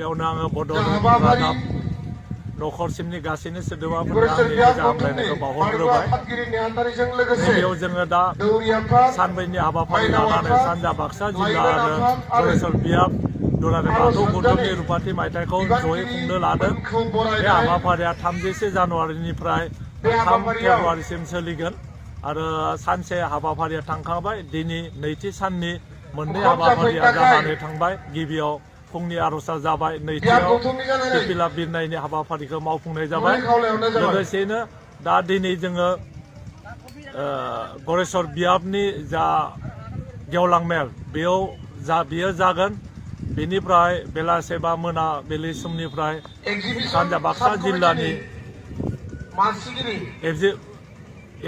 बेयावनो आङो बड'लेण्ड रादाब नखरसिमनि गासैनो सोद्रोमाफोरनो आंनि मोजां हामलायनायखौ बावहरग्रोबाय। बेयाव जोङो दा सानब्रैनि हाबाफारि लानानै सानजा बाक्सा जिल्ला आरो गरेस्वर बियाब दुलाराय बाथौ गौथुमनि रुपाथि मायथाइखौ जयै खुंनो लादों। बे हाबाफारिया 30 जानुवारिनिफ्राय 3 फेब्रुवारिसिम सोलिगोन आरो सानसे हाबाफारिया थांखांबाय। दिनै नैथि साननि मोननै हाबाफारिया जानानै थांबाय। गिबियाव फुंनि आर'जआ जाबाय, नैथियाव फिरफिला बिरनायनि हाबाफारिखौ मावफुंनाय जाबाय। लोगोसेनो दा दिनै जोङो गरेस्वर बियाबनि जा गेवलां मेल बियो जागोन। बेनिफ्राय बेलासे बा मोनाबिलि समनिफ्राय सानजा बाक्सा जिल्लानि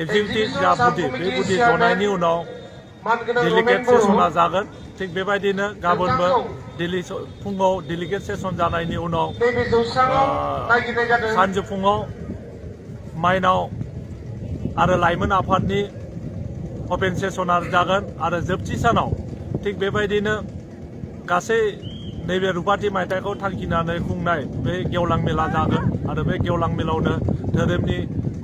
एगजिकिउटिभ जा बुदि बे बुदि जनायनि उनाव डेलिगेट सेसना जागोन। थिग बेबायदिनो गाबोनबो फुङाव डेलिगेट सेसन जानायनि उनाव सानजौफुङाव माइनाव आरो लाइमोन आफादनि अपेन सेसना जागोन आरो जोबथि सानाव थिग बेबायदिनो गासै नैबे रुपाथि मायथाइखौ थांखिनानै खुंनाय बे गेवलां मेला जागोन आरो बे गेवलां मेलावनो धोरोमनि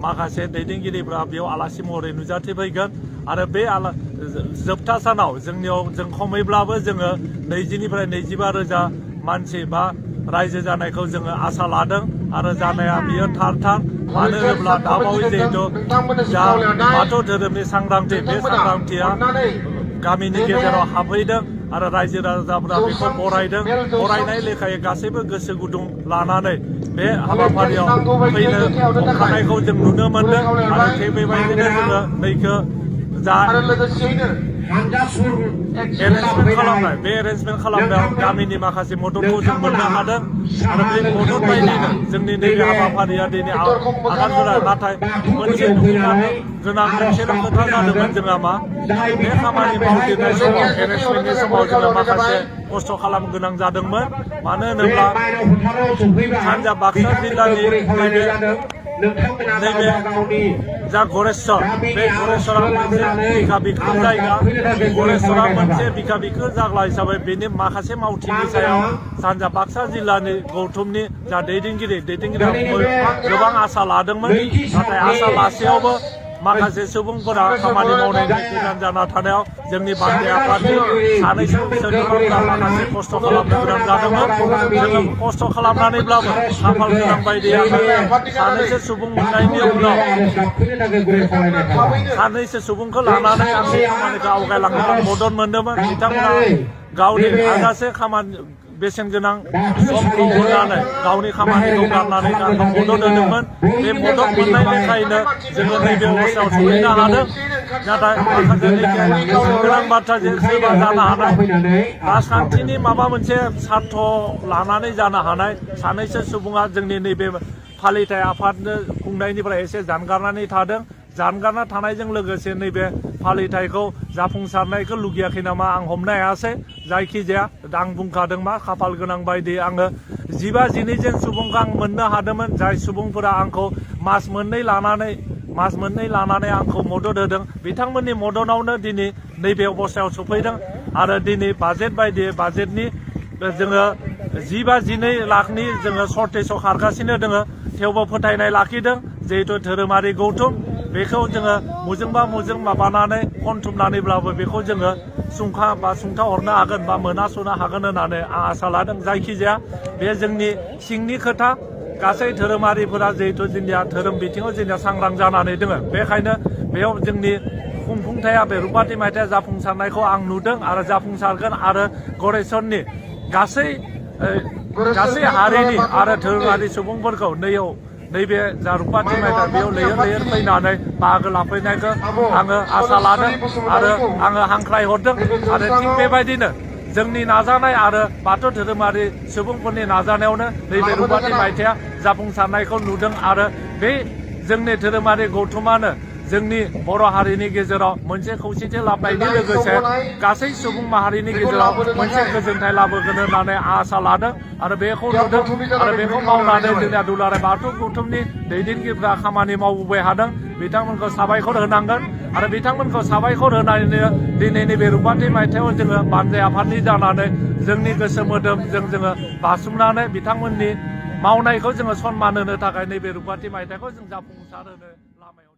माखासे दैदेनगिरिफ्रा बेयाव आलासि महरै नुजाथिफैगोन आरो बे जोबथा सानाव जों खमैब्लाबो जोङो 20निफ्राय 25 रोजा मानसि बा रायजो जानायखौ जोङो आसा लादों आरो जानाया बियो थार। मानो होनोब्ला दाबावै जिहेतु जा बाथौ धोरोमनि सांग्रांथि बे सांग्रांथिया गामिनि गेजेराव हाबहैदों आरो रायजो राजाफ्रा बेखौ बरायदों। बरायनाय लेखायै गासैबो गोसो गुदुं लानानै बे हाबाफारियाव फैनो ओंखारनायखौ जों नुनो मोनदों आरो थिग बेबायदिनो जोङो नैखो जा एरेन्जमेन्ट खालामनाय बे एरेन्जमेन्ट खालामनायाव गामिनि माखासे मददखौ जों मोननो हादों आरो बे मदद बायदिनो जोंनि नैबे हाबाफारिया दिनै आगान होनाय। नाथाय मोनसे गोनां मोनसेल' खोथा जादोंमोन जोंहा मा बे खामानि मावदेरनाय समाव एरेन्जमेन्टनि समाव जोङो माखासे खस्थ' खालामनो गोनां जादोंमोन। मानो होनोब्ला सानजा बाक्सा जिल्लानि नैबे जा गरेस्वर बे गरेस्वरा मोनसे बिखा बिखो जायगा। गरेस्वरा मोनसे बिखा बिखो जाग्ला हिसाबै बेनि माखासे मावथिनि सायाव सानजा बाक्सा जिल्लानि गौथुमनि जा दैदेनगिरिया गोबां आसा लादोंमोन। नाथाय आसा लासेयावबो माखासे सुबुंफोरा खामानि मावनायनि गोजान जाना थानायाव जोंनि बान्दै आफादनि सानैसो सोद्रोमाफोरा माखासे खस्थ' खालामनो गोनां जादोंमोन। जोङो खस्थ' खालामनानैब्लाबो खाफाल गोनां बायदि सानैसो सुबुं मोननायनि उनाव सानैसो सुबुंखौ लानानै आंनि खामानिखौ आवगायलांनो मदद मोनदोंमोन। बिथांमोना गावनि हाजासे खामानि बेसेन गोनां समखौ होनानै गावनि खामानिखौ गारनानै आंखौ मदद होदोंमन। बे मदद मोननाय लेखायैनो जोङो नैबे अबस्थायाव सफैनो हादों। नाथाय माखासे गोनां बाथ्रा सोरबा जानो हानाय राजखान्थिनि माबा मोनसे सार्थ लानानै जानो हानाय सानैसो सुबुङा जोंनि नैबे फालिथाय आफादनो खुंनायनिफ्राय एसे जानगारनानै थादों। जानगारना थानायजों लोगोसे नैबे फालिथायखौ जाफुंसारनायखौ लुगैयाखै नामा आं हमनो हायासै। जायखिजाया आं बुंखादों मा खाफाल गोनां बायदि आङो 12-12 जन सुबुंखौ आं मोननो हादोंमोन। जाय सुबुंफोरा आंखौ मास मोननै लानानै आंखौ मदद होदों। बिथांमोननि मददावनो दिनै नैबे अबस्थायाव सफैदों आरो दिनै बाजेटनि जोङो 12-12 लाखनि जोङो सर्टेजाव खारगासिनो दोङो। थेवबो फोथायनाय लाखिदों जिहेतु धोरोमारि गौथुम बेखौ जोङो मुजों माबानानै खनथुमनानैब्लाबो बेखौ जोङो सुंथा हरनो हागोन बा मोनास'नो हागोन होननानै आं आसा लादों। जायखिजाया बे जोंनि सिंनि खोथा। गासै धोरोमारिफोरा जिहेतु जोंनिया धोरोम बिथिङाव जोंनिया सांग्रां जानानै दोङो। बेखायनो बेयाव जोंनि खुंफुंथाया बे रुपाथि मायथाइया जाफुंसारनायखौ आं नुदों आरो जाफुंसारगोन आरो गरेस्वरनि गासै हारिनि आरो धोरोमारि सुबुंफोरखौ नैबे जा रुपाथि मायथाइ बेयाव लैहोर फैनानै बाहागो लाफैनायखौ आङो आसा लादों आरो आङो हांख्राय हरदों। आरो थिग बेबायदिनो जोंनि नाजानाय आरो बाथौ धोरोमारि सुबुंफोरनि नाजानायावनो नैबे रुपाथि मायथाइया जाफुंसारनायखौ नुदों आरो बे जोंनि धोरोमारि गौथुमानो जोंनि बर' हारिनि गेजेराव मोनसे खौसेथि लाबोनायनि लोगोसे गासै सुबुं माहारिनि गेजेराव मोनसे गोजोनथाय लाबोगोन होननानै आसा लादों आरो बेखौ नुदों आरो बेखौ मावनानै जोंनिया दुलाराय बाथौ गौथुमनि दैदेनगिरिफ्रा खामानि मावबोबाय हादों। बिथांमोनखौ साबायखर होनांगोन आरो बिथांमोनखौ साबायखर होनानैनो दिनै नैबे रुपाथि मायथाइयाव जोङो बानजाय आफादनि जानानै जोंनि गोसो मोदोम जोङो बासुमनानै बिथांमोननि मावनायखौ जोङो सन्मान होनो थाखाय नैबे रुपाथि मायथाइखौ जों जाफुंसार होनो लामायाव